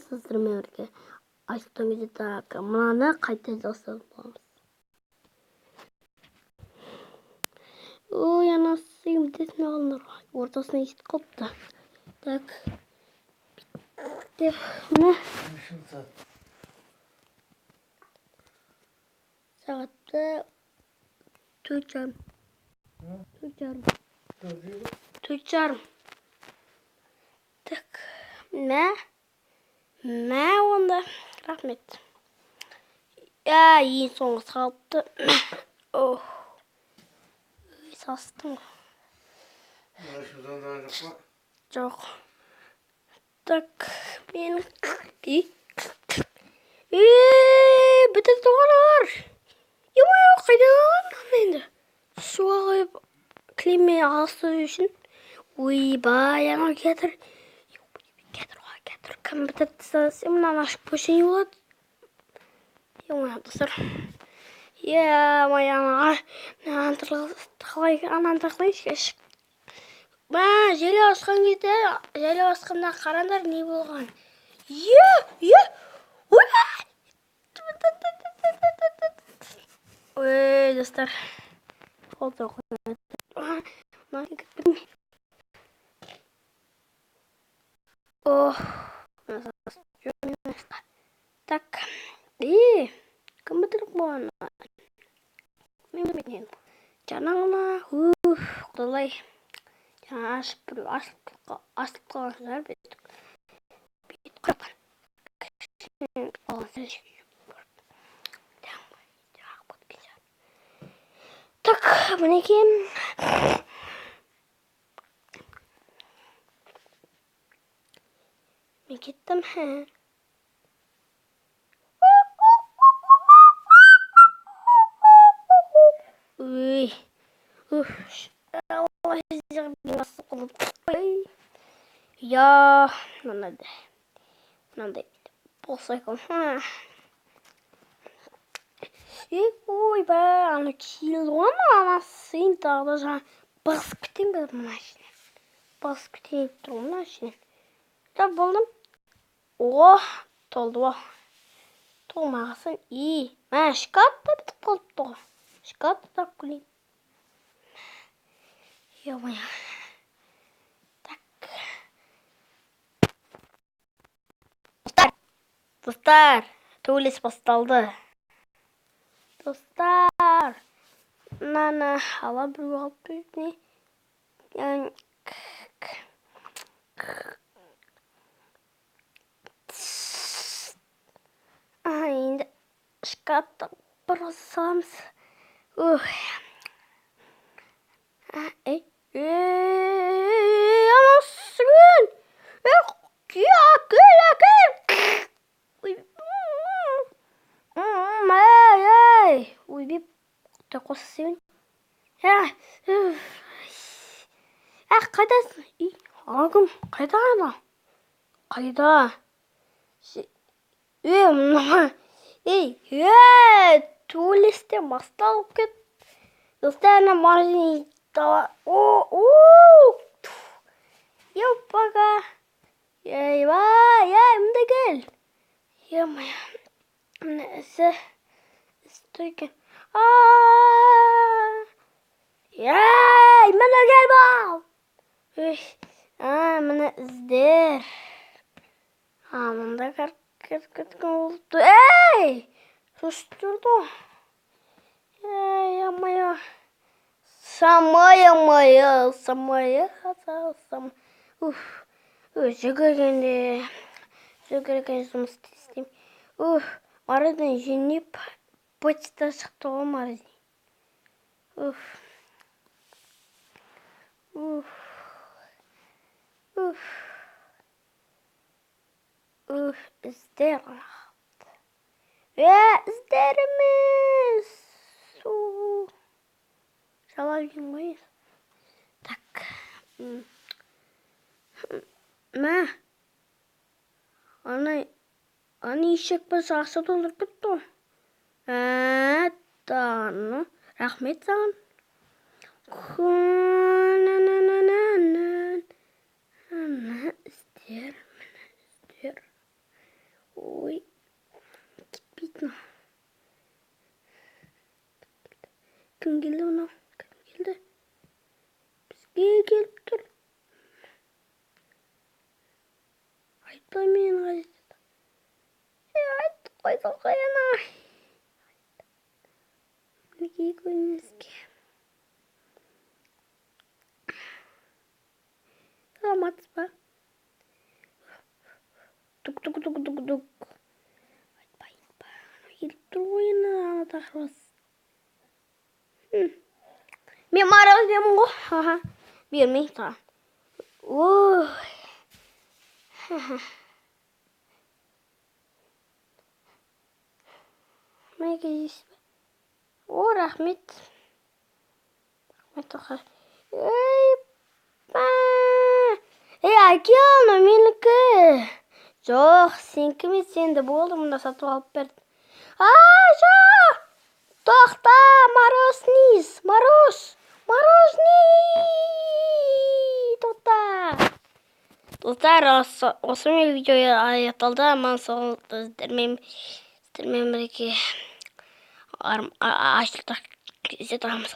Сіздермен бірге Айсұлтан кезде. Так, мынаны қайта жасап боламыз. Ой, анасы, бітесін алыңдар. Ортасына естіп қалыпты. Так. Деп, міне. Сағатта 4:30. 4:30. 4:30. Так, мә. Мә онда. Рахмет. Я, ең соңғысы қалыпты. Ох. Састым ғой. Жоқ. Так, мен бітірді ғой аналар. Ё-моё, қайдан енді? Суға құйып кілеммен алысу үшін. Ойбай, анау келатыр. Келатыр ғой, келатыр. Кім бітірді сен мынаны ашып көрсең не болады? Ё-моё, достар. Е-мое, қалай ананы тақлайыншы. Мә, желі асқан кезде, желі асқанда қараңдар не болған. Е, е, ойбай! Ой, достар. Қолды қойды. Ох. Так. Е, кім бітіріп қойған? Мен білмейтін. Жаңа ғана, уф, құдалай. Жаңа ашып біреу ашылып қалған шығар бүйтіп. Бүйтіп қалған. Так, мінекей. Мен кеттім. Ой. Уф. Я мынандай. Мынандай болса екен. Ойбай, ана келді ғой ана анасы тағы да жаңа басып кетейін бе мына ішіне. Басып кетейін деп тұр ғой мына ішінен. Так, болдым. О, толды ғой. Толмағасын. И, мә, шоколад та бітіп қалыпты ғой. Шоколад та тауып келейін. Ё-моё. Так. Достар, достар, төбелес басталды. Достар, мынаны ала біреу алып берді. Енді шоколадты бір саламыз. Ух. Ей, ей, анасы кел. Ей, әкел, әкел. Ей, ей. Ойбай, құдай қосса. Ә, қайдасың? Ей, ана кім? Қайда ана? Қайда? Ей, мына. Ей, ей, төбелестен басталып кетті. Достар, ана мороженое. О, о, Ёпага. Ейбай, ей, мында кел. Ё-моё. Мына ісі ісі екен. Ей, мына кел бал. А, мына іздер. А, мында кіріп кеткен болыпты. Ей! Шошытып жүрді ғой. Ей, ё-моё. Самая моя, самая, сам. Уф, жүгіргенде, жүгірген жұмыс істеймін. Уф, мороженое жинап, почта шықты ғой мороженое. Уф. Уф. Уф. Уф, іздер ғана қалыпты. Е, іздер емес. Жалап жеймін ғой. Так. Мә. Ана, ана ешек болса ақша толтырып кетті ғой. Ә, таны. Рахмет саған. Ана іздер, міне іздер. Ой, кетпейді мынау. Кім келді мынау? Кім келді? Бізге келіп тұр. Айтпа мен қажет. Ей, айтып қойдың ғой ана. Мінекей, көрініске. Саламатсыз ба? Тук тук тук тук тук. Айтпа, айтпа. Анау келіп тұр ғой ана, ана тақырбас. Мен мороженое ғой. Аха. Бермей саған. Ой. Мінекей, жейсіз бе? О, рахмет. Рахмет, тоқа. Ей, па. Ей, әке, анау менікі. Жоқ, сенікі емес енді, болды, мұнда сатып алып берді. А, жоқ! Тоқта, мороженое, мороз, мороженое. Тоқта. Достар, осымен видео аяқталды. Аман сау сіздермен бірге ашылдық. Кездесе тұрамыз.